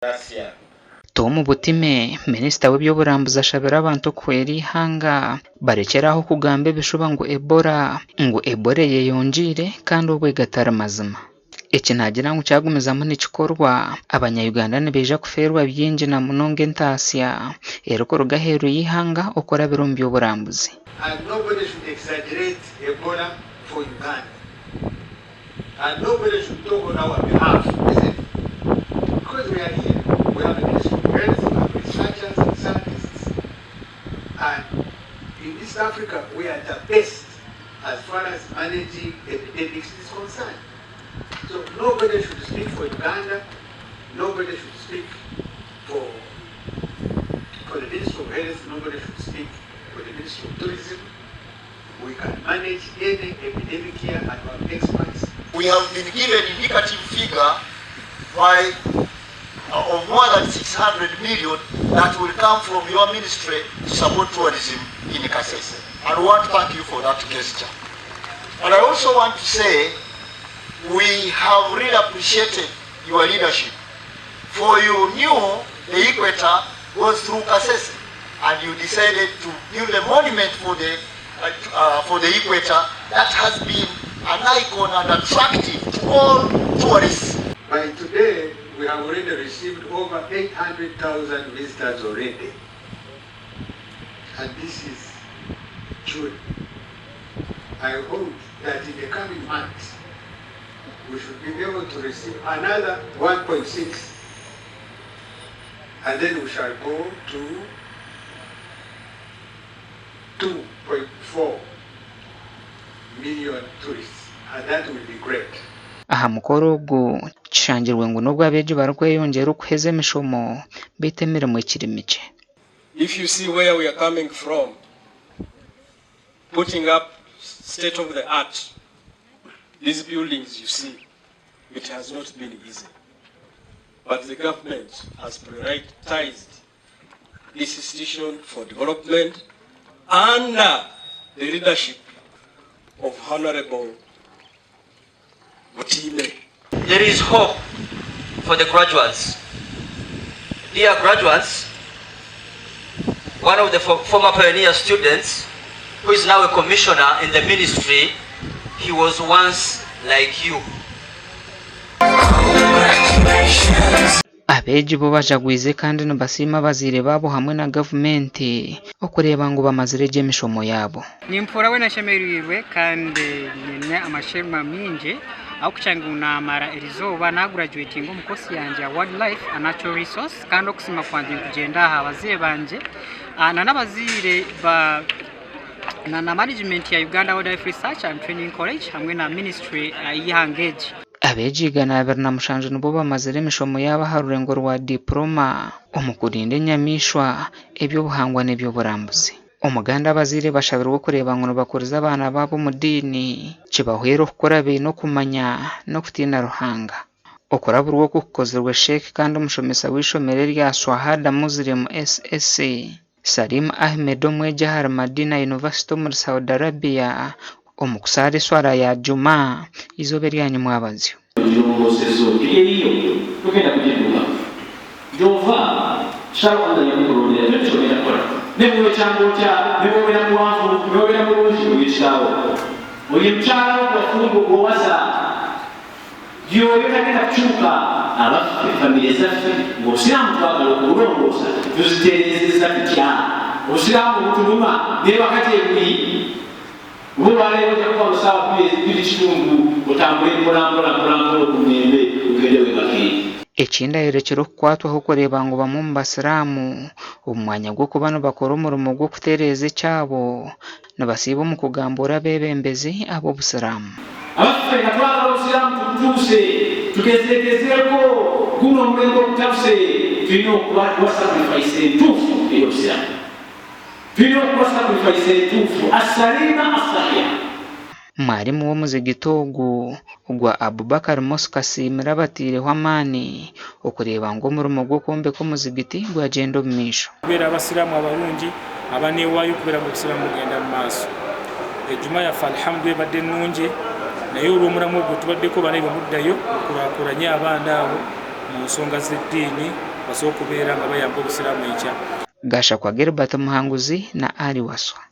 Russia. Tom Butime, Minisita w'eby'oburambuzi ashabire abantu okuhwera eihanga barekyere aho kugamba ebishuba ngu Ebola ngu Ebola eyeyongyeire kandi obwo gatari mazima. Eki naagira ngu kyagumizamu nikikorwa, abanya-Uganda nibaija kufeerwa bingi na munonga entaasya erikuruga aheeru y'eihanga okurabira omu by'oburambuzi. And nobody should exaggerate Ebola for Uganda. And nobody should talk on our behalf, isn't it? Because we are here, we have a Ministry of Health, we have researchers and scientists, and in East Africa we are the best as far as managing epidemics is concerned. So nobody should speak for Uganda, nobody should speak for, for the Ministry of Health, nobody should speak for the Ministry of Tourism. We can manage any epidemic here and we have experts. We have been given indicative figure by of more than 600 million that will come from your ministry to support tourism in Kasese. And we want to thank you for that gesture. And I also want to say we have really appreciated your leadership. For you knew the equator goes through Kasese and you decided to build a monument for the, for the equator that has been an icon and attractive to all tourists. By today, we have already received over 800,000 visitors already. And this is June. I hope that in the coming months, we should be able to receive another 1.6 and then we shall go to 2.4 million tourists and that will be great. Aha mukoro ogu, kishangirwe ngu n'obu abeegi barikweyongyera okuheza emishomo, beitu emirimo ekiri mikye. If you see where we are coming from, putting up state of the art, these buildings you see, it has not been easy. But the government has prioritized this institution for development under the leadership of Honorable Butime. There is hope for the graduates. Dear graduates, one of the former pioneer students, who is now a commissioner in the ministry, he was once like you. Abeegi bo bajagwize kandi nibasiima abazaire baabo hamwe na gavumenti okureeba ngu bamazire gye emishomo yaabo. Nimpuura weena nshemereirwe kandi nyine amashema maingi ahabw'okugira ngu naamara erizooba naagurajuwetinga omu koosi yangye ya Wildlife and Natural Resource kandi okusiima kwangye nikugyenda aha bazaire bangye n'abazaire ba na management ya Uganda Wildlife Research and Training College hamwe na ministry y'eihanga egi. Abeegi 207 nibo bamazire emishomo yaabo aha rurengo rwa diipuloma omu kurinda enyamaishwa, eby'obuhangwa n'eby'oburambuzi. Omuganda abazaire bashabirwe okureeba ngu nibakuriza abaana baabo omu diini kibahwere okukura baine okumanya n'okutiina Ruhanga. Okuraburwa oku kukozirwe Sheikh kandi omushomesa w'eishomero erya Swahada Muslim SS, Salim Ahmed omwegi ahari Madina University omuri Saudi Arabia omu kusaara eswara ya Juma eizooba erya nyimwabazyo. Ogirongoosezo eri eyiyo togenda kugidduka gyova shall Allah yakukulondera toli kyogenda kukola nebwewekyanga otya nebwobeera muwanvu nebwobeera mulungi oyo kitaawo oyo mukyala wo gwewafumbo gwowasa yoyo tagenda kukyuka abaffe family zaffe nga obusiraamu twagala okubulongoosa tuzitereezezza tutya obusiraamu butuluma naye waka gyebuli Oba olwaleero ojja kuva mu ssaawa bbiri kitundu otambule mpola mpola mpola mpola ogumirwe ogende webake. Ekindi ayorekire okukwatwaho kureeba ngu bamwe omu basiraamu omu mwanya gw'okuba nibakora omurimo gw'okutereeza ekyabo, nibasiiba omu kugambuura abeebembezi ab'obusiraamu. Abaffe nga twagala obusiraamu tubutuuse, tugezeegezeeko guno omulembe ogutabuse, tulina okuba sacrifice entuufu ey'obusiraamu. Tulina okuwa sacrifice entuufu, As-Salima As-Sahiha. Mwarimu w'omuzigiti ogu ogwa Abubakar Mosque asiimire abataireho amaani okureeba ngu omurimo gw'okwombeka omuzigiti gwagyenda omu maisho. Kubeera abasiraamu abarungi abanewaayo okubeera ngu obusiraamu bugenda mu maaso. Ejuma yaffe Alhamdu ebadde nnungi naye olw'omulamwa ogwo tubaddeko banaye bwemuddayo mukurakuranye abaana abo. mu nsonga z'eddiini basobole okubeera nga bayamba Obusiraamu enkya. Gashakwa Gilbert Muhanguzi na Ali Waswa.